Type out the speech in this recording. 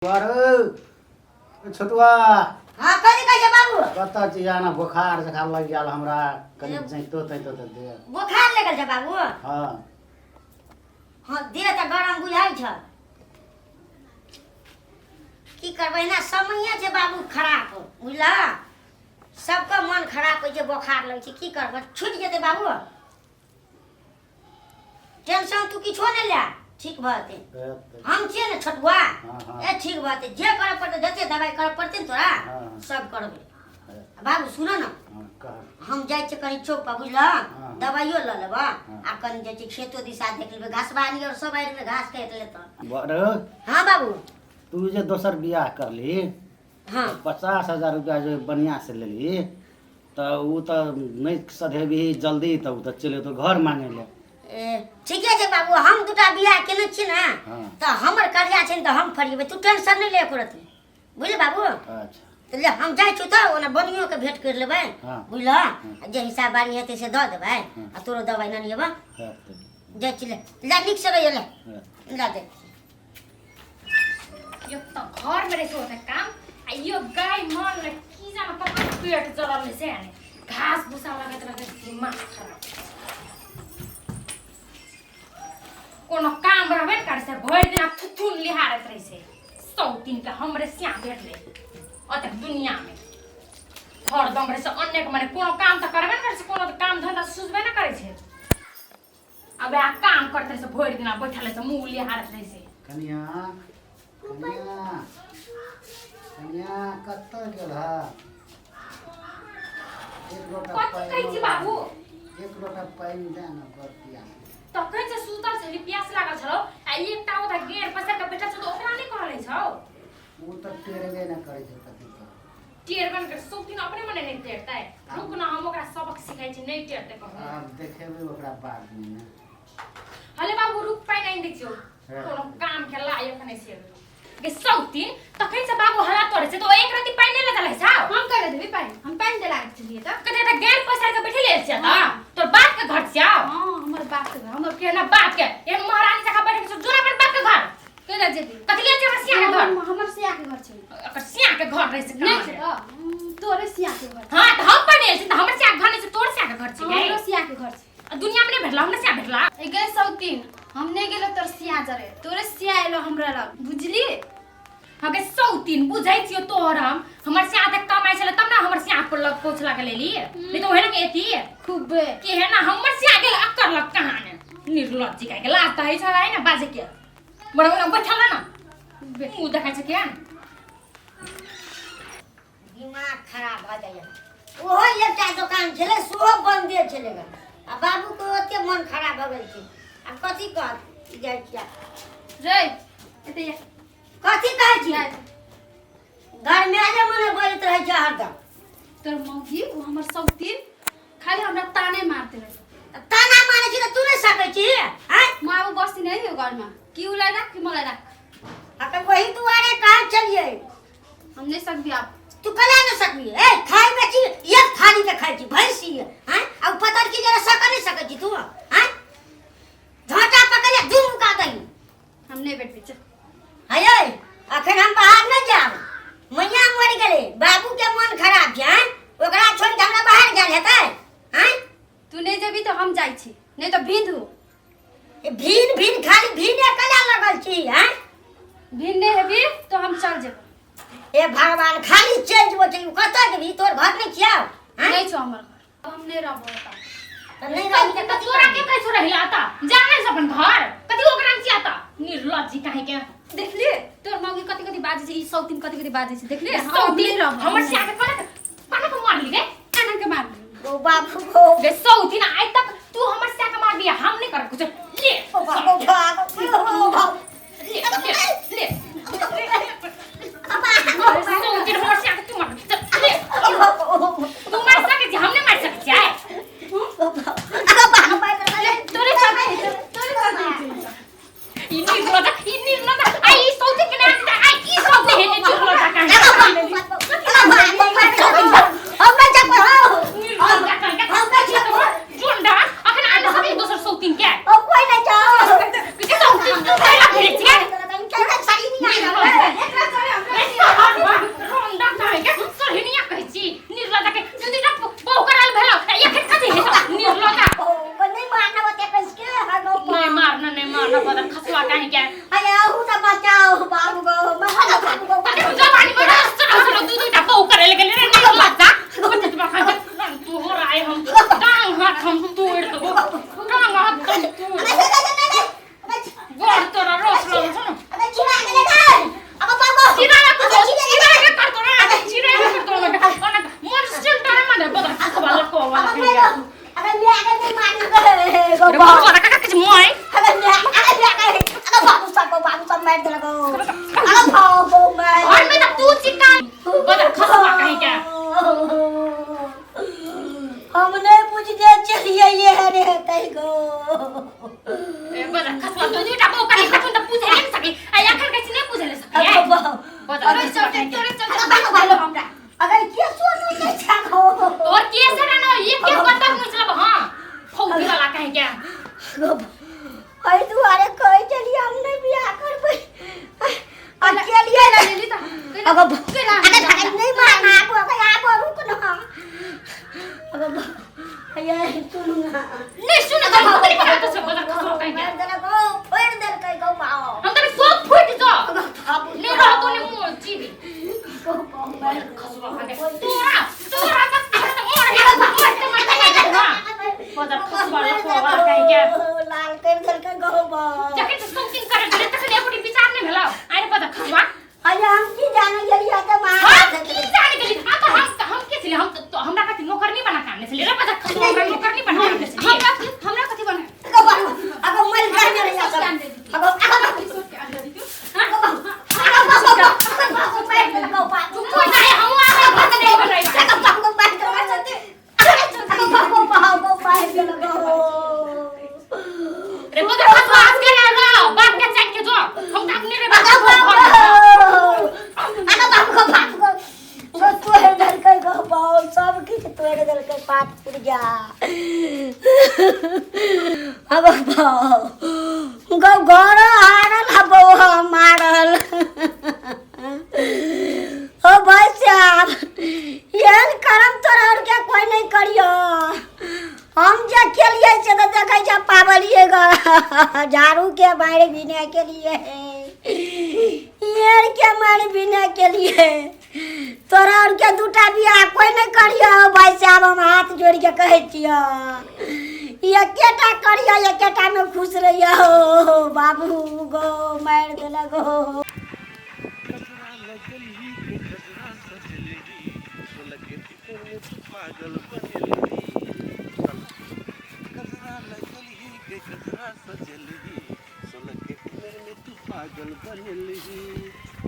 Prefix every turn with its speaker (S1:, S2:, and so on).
S1: अरे छोटुआ।
S2: हाँ, कथी कहै छै बाबू?
S1: कतऽ छी? आना, बोखार जकाँ लागि गेल हमरा, कनि जैतो तैतो तऽ दे।
S2: बोखार लगल छै बाबू?
S1: हाँ।
S2: हाँ, देह तऽ गरम बुझाइ छै। की करबै ना, समये छै बाबू खराब, बुझलह? सबके मन खराब होइ छै, बोखार लगै छै। की करबै, छुटि जेतै बाबू। टेंशन तू किछो नहि ले, ठीक भऽ जेतै। हम छियै ने छोटुआ।
S1: हाँ।
S2: ए, ठीक भऽ जेतै। जे करऽ पड़तै, जते दबाइ करऽ पड़तै ने तोरा,
S1: हाँ।
S2: सब करबै। बाबू, सुन ने।
S1: हाँ, कह।
S2: हम जाइ छियै कनि चौक पर, बुझलह?
S1: हाँ।
S2: दबाइयो लऽ लेबह।
S1: हाँ।
S2: आ कनि जाइ छियै खेतो दिशा देख लेबै, घासबाली आओर सब आड़िमे घास काटि लेतऽ।
S1: बड़।
S2: हाँ बाबू।
S1: तू जे दोसर बियाह करली,
S2: हाँ,
S1: 50,000 रुपया जे बढ़िआँ से लेली, तऽ ओ तऽ नहि सधेबही जल्दी तऽ ओ तऽ चलि अयतौ घर मांगे ले।
S2: ए, ठीके छै बाबू। हम दूटा बियाह केने छी ने, तऽ हमर कर्जा छै ने, तऽ हम फरिएबै। तू टेंशन नहि ले एको रत्ती, बुझली बाबू?
S1: अच्छा।
S2: तऽ ले, हम जाइ छी तऽ ओना बनियोके भेंट करि लेबै। बुझलह? आ जे हिसाब बारी हेतै से दऽ देबै। आ तोरो दबाइ ने अनबह।
S1: हेतै।
S2: जाइ छी, ले ले, नीक से रहिए, ले। ले, जाइ।
S3: यो त घर में रहे होता काम आ यो गाय मन ले की जाने कतना पेट जरल रहे से ने, घास भूसा लगत लगत दिमाग खराब। कोनो काम रहबे न करे से भरि दिन थुथुन लिहारत रहे से। सौ दिन के हमरे स्या भेटले अतक दुनिया में। हरदम रहे से अन्य के, मने कोनो काम त करबे न करे से, कोनो त काम धंधा सुझबे न करे छै। अब वएह काम करते रहे से भरि दिना बैठल रहे से, मुँह लिहारत रहे से।
S1: कनिया, कनिया, कनिया, कतऽ गेल ह? एक लोटा
S3: कथी
S1: पानि।
S3: कहै छी बाबू?
S1: एक लोटा पानि दे ने, बड़ पियास।
S3: तखन से सुतल छली, प्यास लागल छलौ आ एकटा ओतऽ गेर पसारि कऽ बैठल छौ तऽ ओकरा नहि कहले छौ?
S1: ओ तऽ टेरबे नहि करै छै कथी तऽ।
S3: टेरबे नहि करै, सब दिन अपने मने नहि टेरतै। रुक न, हम ओकरा सबक सिखाइ छी, नहि टेरतै कहूँ।
S1: आब देखेबै ओकरा बादमे ने।
S3: हले बाबू, रुक, पानि आनि दै छियौ।
S1: हँ।
S3: कोनो काम के लायक नहि छै गे सौतीन। तखन से बाबू हल्ला करै छै तऽ ओ एक रति पानि नहि लऽ चलै छौ?
S4: हम कर देबी पानि, हम पानि देला छलियै तऽ।
S3: कते तऽ गैर पसारि कऽ बैठल छियै तऽ।
S4: हाँ।
S3: तोर बाप के घर छियौ?
S4: हाँ, हमर बाप के घर, हमर
S3: केना बाप के? एहन महारानी जकाँ बैठल छौ, जो अपन बाप के घर।
S4: केना जेबी?
S3: कथी लेल छै हमर सिया के घर?
S4: हमर सिया के घर छै।
S3: ओकर सिया के घर रहै छै।
S4: नहि
S3: कहाँ
S4: छै
S3: रे?
S4: तऽ तोरे सिया के घर छै।
S3: हाँ, तऽ हम पढ़ने छी तऽ हमर सिया के घर नहि छै, तोर सिया के घर छै।
S4: हमरो सिया के घर छै।
S3: आ दुनिया में नहि भेटला, हमरा सिया भेटला।
S4: ए गे सौतीन, हम नहि गेलो तोर सिया जरे, तोरे सिया एलो हमरा लग, बुझली?
S3: हाँ गे सौतीन, बुझै छियो तोहर हम। हमर सिया तक कमाइ छलै तब ने हमर सिया पर लग पहुँच लागल एली, नहीं तो ओहे ने एती।
S4: खूबे।
S3: के है ना हमर सिया गेल अक्कर लग कहाँ ने। निर्लज्ज काहे के, लाज तऽ होइ छै ने बाजे के। बड़ा बड़ा बैठल रह ना, मुँह देखै छै केहन।
S2: दिमाग खराब भऽ जाइए। ओहो एकटा दोकान छलै, सेहो बन्दे छलै गऽ। आ बाबूके ओते मन खराब भऽ गेल छै। आब कथी कहत जाइ छियै।
S4: रे, एते या।
S2: कथी कहै छी? घरमे जे मने बजैत रहै छै हरदम।
S4: तोर मौगी, ओ हमर सौतीन खाली हमरा ताने मारते रहे।
S2: ताना मारै छी तऽ तू नहि सकै छी आँय?
S4: म अब बस्ती नहीं हो घरमा, कि उसलाई राख कि मलाई राख।
S2: अखन वही दुआरे कहै छलियै।
S4: हम नहीं सकबी आप।
S2: तू कला नहि सकबी? ए, खाय में छी एक थाली के खाय छी भैंसी, आँय? आ उ पतर की जरा सक नहि सकै छी तू, आँय? झाँटा पकड़ ले, दुनू का दही।
S4: हम नहीं बैठबी, चल।
S2: हयै, अखन हम बाहर नहि जायब। मैया मरि गेलै, बाबू के मन खराब छै, आँय? ओकरा छोड़ि के हमरा बाहर जायल हेतै, आँय?
S4: तू नहीं जेबी तो हम जाइ छी, नहीं तो भिंद हो।
S2: ए, भीन भीन, खाली भीने कला लगल छी, आँय?
S4: भिंद नहीं हेबी तो हम चल जेबो।
S2: ए भगवान, खाली चलि जेबो छै। कतऽ जेबही? तोर घर नहि छियौ, आँय?
S4: नहीं छौ हमर घर, हम नहीं रहबो एतऽ।
S2: तऽ नहि रहबी तऽ
S3: तऽ
S2: कथी
S3: तोरा के
S2: करबही?
S3: कहै छौ रहिला आता? जा नहि अपन घर, कथी ओकरा में छिया निर्लज्जी काहे के।
S4: देखली, तोर मौगी कति कति बाजै छै, ई सौतीन कति कति बाजै छै, देखली? हम
S3: सौतीन
S4: नहीं रहबो।
S3: हमर सिया के कोना कोना के मारली गे?
S4: काना के मारली?
S2: ओ बाबू गो।
S3: गे सौतीन, आइ तक तू हमर सिया के मारबी, हम नहीं करब कुछ। ले।
S2: ओ बाबू, बाबू, ओ बाबू।
S3: ले ले ले, सौतीन, हमर सिया के तू मारबी, चल ले। तू मार सकै छी, हम नहीं मार सकै छियै।
S4: तोरे चलते, तोरे चलते।
S3: ई निर्लज्ज, ई निर्लज्ज, आइ ई सौतीन के नाम आइ ई सौतीन हे निर्लज्ज काहे निर्लज्ज काहे के जोंडा। अखन आने सकै दोसर सौतीन के? के सौतीन, तू कैला फिरै छियै? खसुआ कका किछ मोय।
S2: अरे अरे अरे अरे बाबू सब बाबू सब मार देलक। अरे बाबू मार।
S3: घर में त तू चिक्का बदर खसुआ कहीं के।
S2: हम नहीं पूछते चलिए ये रे कहीं गो।
S3: ए बदर खसुआ तू दुटा बो कहीं तखन त पूछे नहीं सकी आ एखन कैसे नहीं पूछे ले सकी।
S2: अरे बाबू
S3: बदर
S4: तोरे
S3: खसुआ
S4: चलते
S3: कहीं के।
S4: तोरे चलते बाबू हमरा
S2: अगर के सोनू के छाको
S3: तोर के से ना ये के बता मुझे हां फौजी वाला कहीं के।
S2: अरे दुआरे कह चलिए हम नहीं बियाह करबै अकेलिए ना।
S4: लेली त
S2: अगर अगर भाई नहीं मार आप अगर आप रुक ना। अगर ये सुनू ना।
S3: नहीं सुन तो बदर खसुआ तो बदर खसुआ कहीं के।
S2: मार देलक ओ फोड़ देलकै गौ पाओ।
S3: हम तनी सब फूट जा।
S2: अगर बाबू
S3: नहीं रह तो नहीं मुंह जीवी
S2: गौ पाओ मार
S3: खसुआ कहीं के। तोरा तोरा बस तोरा त मोर है मोर त मर जाए बदर खसुआ लफुआ वाला कहीं के।
S2: लाल कर देलकै गौ पाओ।
S3: जखन से समथिंग करे गेलै तखन एकोटी विचार नहीं भेलौ आरे बदर खसुआ।
S2: अरे हम की जाने गेलियै तऽ मार
S3: हम की जाने गेली हां त हम के छली हम तो हमरा कथि नौकर नहीं बना के आनने छली रे बदर खसुआ हमरा नौकर नहीं बना के आनने छली।
S4: हमरा हमरा कथि बना
S2: अगर बाबू अगर मर जाने रे
S4: सोच के आन दे
S2: अगर अगर
S4: सोच के आन दे तू।
S2: अगर बाबू अगर बाबू मार देलकै बाबू।
S3: तू को जाए हम आगे बात नहीं बनाई।
S2: अगर बाबू मार देलकै अगर बाबू बाबू मार देलकै।
S3: रे बदर खसुआ आज के रे बाप के चैक के जो हम त अपने रे बाप
S2: अगर
S3: घर
S2: बाबू अगर बाबू को बाबू को तोड़ देलकै गौ बाबू सब किछु तोड़ देलकै पात पुरजा। अगर बाबू गौ घर हारल हबो मारल। ओ भाई साहब एहन करम तोरा और के कोई नहीं करियो। हम जे केलिए से तऽ देखै छै पाबलिए ग झाड़ू के मारि बिना के लिए एहन के मारि बिना के लिए तोरा और के दूटा बियाह कोई नहीं करियो। भाई साहब हम हाथ जोड़ के कहै छियो एकेटा करियो एकेटा में खुश रहियो। बाबू गो मारि देलक हो।
S5: पागल बनेलही कजरा लगलही के कजरा सजलही 16 के उम्र में तू पागल बनेलही।